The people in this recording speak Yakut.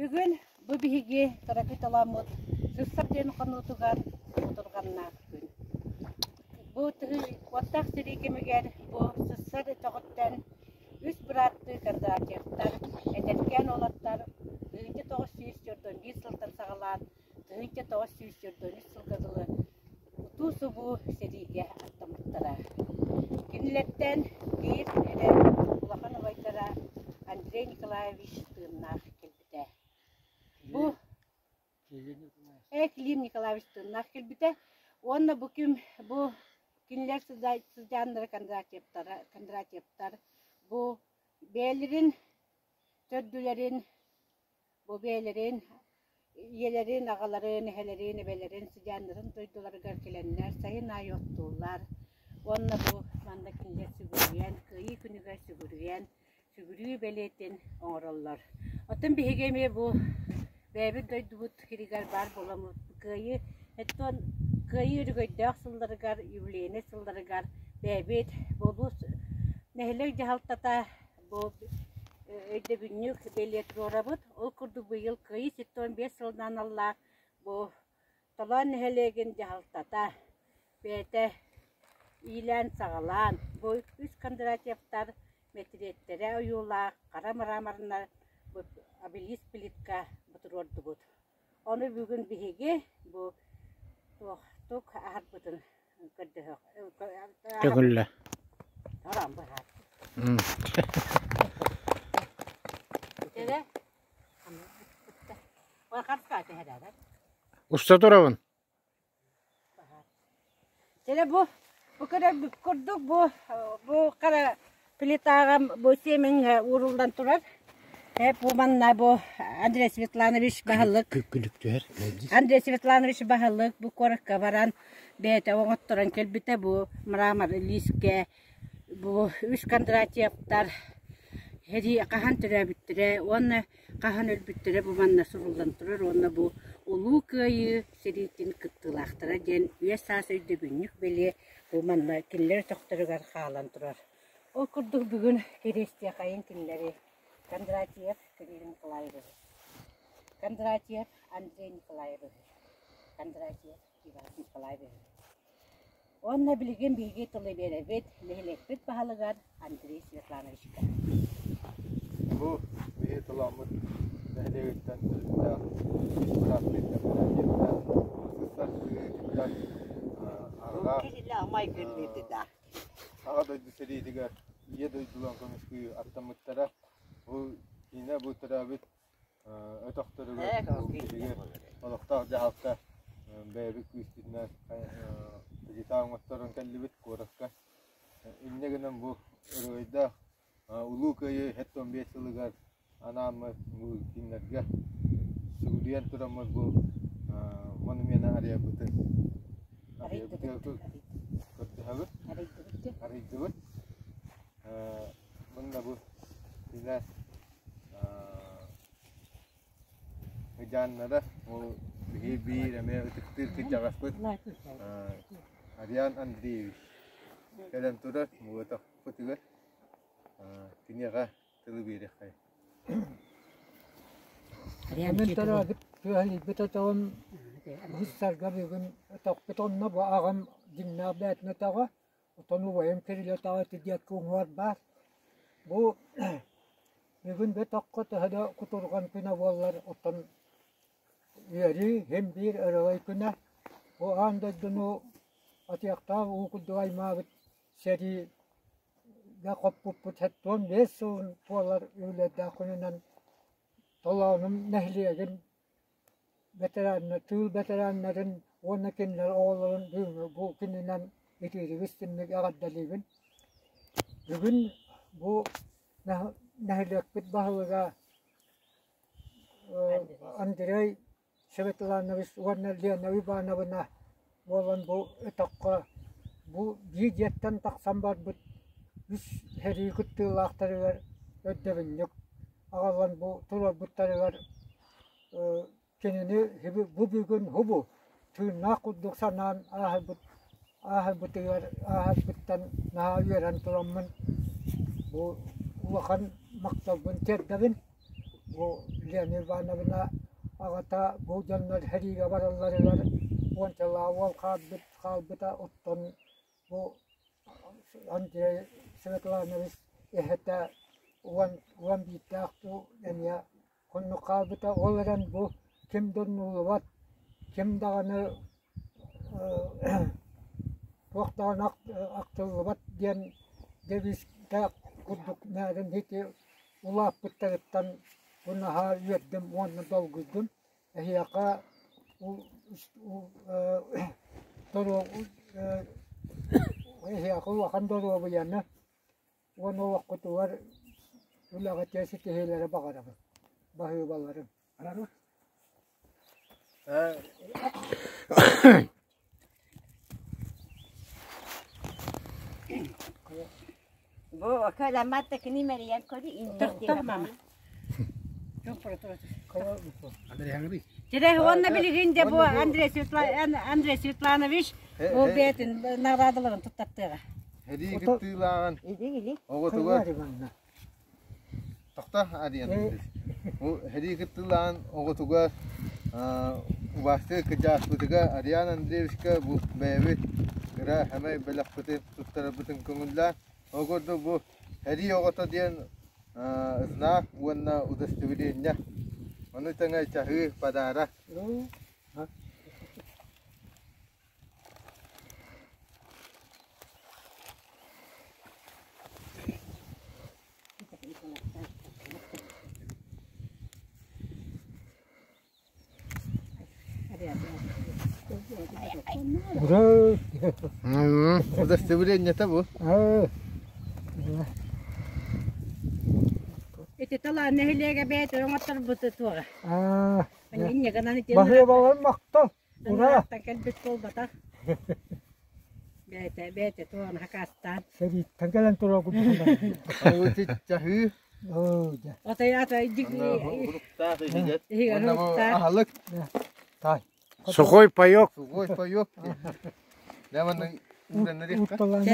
Бүгүн бу биһиги кыракый толооммут сырсар диэн хонуутугар кутурҕаннаах күн. Бу уоттаах сэрии кэмигэр бу сыссар өтөҕүттэн үс бырааттыы Кондратьевтар, эдэркээн уолаттар 1941 сылтан саҕалаан 1943 сылга дылы утуу-субуу сэриигэ аттаммыттара. Кинилэртэн биир эрэ улахан убайдара Андрей Николаевич тыыннаах кэлбитэ. Бу Клим Николаевич тыыннаах кэлбитэ уонна бу күн бу кинилэр сыдьааннара Кондратьевтара Кондратьевтар бу бэйэлэрин төрдүлэрин Бу бэйэлэрин, ийэлэрин, аҕаларын, эһэлэрин, эбэлэрин, сыдьааннарын дойдуларыгар кэлэннэр сайын аайы оттууллар уонна бу манна кинилэр сүгүрүйэн, Кыайыы күнүгэр сүгүрүйэн, сүгүрүү бэлиэтин оҥороллор. Оттон биһиги эмиэ бу бэйэбит дойдубут сиригэр баар буоламмыт Кыайыы оттон Кыайыы өрөгөйдөөх сылларыгар, юбилейнай сылларыгар бэйэбит бу улуус нэһилиэк дьаһалтата Бу өйдөбүнньүк бэлиэ туруорабыт. Ол курдук быйыл Кыайыы 75 сылынан аналлаах бу Толоон нэһилиэгин дьаһалтата бэйэтэ иилээн-саҕалаан бу үс Кондратьевтар мэтириэттэрэ ойуулаах хара мраморнар бу обелиск плитка бу туруордубут. Ону бүгүн биһиги бу туохтук аһарбытын көрдөһөх Төгүллэ. Орон быһаар. Тере. Уста турабын. Тере бу бу көрөр курдук бу бу хара плитаҕа бу сиэмэҥ ууруллан турар. Бу манна бу Андрей Светланович баһылык. Күлүк түһэр. Андрей Светланович баһылык бу куоракка баран бэйэтэ оҥотторон кэлбитэ бу мрамор лиискэ бу үс Кондратьевтар сэрии хаһан төрөөбүттэрэ уонна хаһан өлбүттэрэ бу манна суруллан турар уонна бу Улуу Кыайыы сэриитин кыттыылаахтара диэн үйэ саас өйдөбүнньүк бэлиэ бу манна кинилэр өтөхтөрүгэр хаалан турар. Ол курдук бүгүн Киристиэхэйин кинилэри Кондратьев Кирилл Николаевиһы, Кондратьев Андрей Николаевиһы, Кондратьев Иван Николаевиһы уонна билигин биһиги тылы биэрэбит нэһилиэкпит баһылыгар Андрей Светлановичка. Бу биһи тыламмыт нэһилиэгиттэн төрүттээх бырааттыы Кондратьевтар сыстар сыһыытыттан арҕаа Аҕа дойду сэриитигэр Ийэ дойдуларын көмүскүү аттаммыттара. Бу киинэ бу төрөөбүт өтөхтөрүгэр биһиги олохтоох дьаһалта бэйэбит күүспүтүнэн плита оҥотторон кэллибит куоракка. Инньэ гынан бу өрөгөйдөөх Улуу Кыайыы 75 сылыгар анааммыт бу кинилэргэ сүгүрүйэн тураммыт бу монумены арыйарбытын көрдөһөбүт, арыйдыбыт. Мунна бу кинилэр ыдьааннара ол биһи биир эмиэ ытыктыыр кырдьаҕаспыт Ариан Андреевич кэлэн турар мугатахпытыгар киниэхэ тылы биэриэххэ. Мин төрөөбүт түөһэлийбит өтөҕүм үһүс сарга бүгүн өтөхпүт онно бу аҕам дьиҥнээх бэйэтин өтөҕө, оттон убайым Кирилл өтөҕө ити диэки уҥуор баар. Бу бүгүн бу өтөххө төһө да кутурҕан күнэ буоллар, оттон үөрүү син биир өрөгөй күнэ. Бу аан дойдуну атыйахтаах уу курдук аймаабыт сэрии Дьэ хоппуппут 75 сылын туолар үбүлүөйдээх күнүнэн Толоонум нэһилиэгин ветеранна тыыл ветераннарын уонна кинилэр оҕолорун бүгүҥҥү бу күнүнэн итиирик истиҥник эҕэрдэлиибин. Бүгүн бу нэһилиэкпит баһылыга Андрей Светланович уонна Лена Ивановна буолан бу өтөххө бу биир дьиэттэн тахсан барбыт үс сэрии кыттыылаахтарыгар өйдөбүнньүк аҕалан бу туруорбуттарыгар кинини бу бүгүн һубу тыыннаах курдук санаан ааһарбыт ааһарбытыгар ааһарбыттан наһаа үөрэн тураммын бу улахан махталбын тиэрдэбин. Бу Лена Ивановна аҕата бу дьоннор сэриигэ баралларыгар уончалаах уол хаалбыт хаалбыта оттон бу Андрей Светланович эһэтэ уон уон биирдээх дуу эмиэ оннук хаалбыта. Ол эрэн бу ким да умнуллубат, ким даҕаны туох даҕаны ахтыллыбат диэн девизтээх курдук мээрин ити улааппыттарыттан бу наһаа үөрдүм уонна долгуйдум. Эһиэхэ эһиэхэ улахан доруобуйаны уонна олоххутугар үлэҕитигэр ситиһиилэри баҕарабын. Баһыыбаларым. Бу кыламмат кини мэрийэн көрү инник диэн мама. Тире уонна билигин де бу Андрей Андрей Светланович бу бэйэтин наградаларын туттартыаҕа. Һэрии кыттыылааҕын оҕотугар Тохто Ариан Бу һэрии кыттыылааҕын оҕотугар убаастыыр кырдьаҕаспытыгар Ариан Андреевичка бу бэйэбит кыра сэмэй бэлэхпитин туттарарбытын көҥүллээн, ол курдук бу һэрии оҕото диэн знак уонна удостоверение, ону тэҥэ чаһыы подарок. Удостоверениета бу. Ити талаан нэһилиэгэ бэйэтэ оҥотторбут туоҕа. Инньэ гынан ити Баһыыбалар махтал. Ура! кэлбит буолбатах. Бэйэтэ бэйэтэ туоҕун хакаастаан. Сэрииттэн кэлэн турар курдук. Чаһыы. Отой ата Уонна бу аһылык. Сухой паёк. Сухой паёк. Дьэ манна Уурталаан.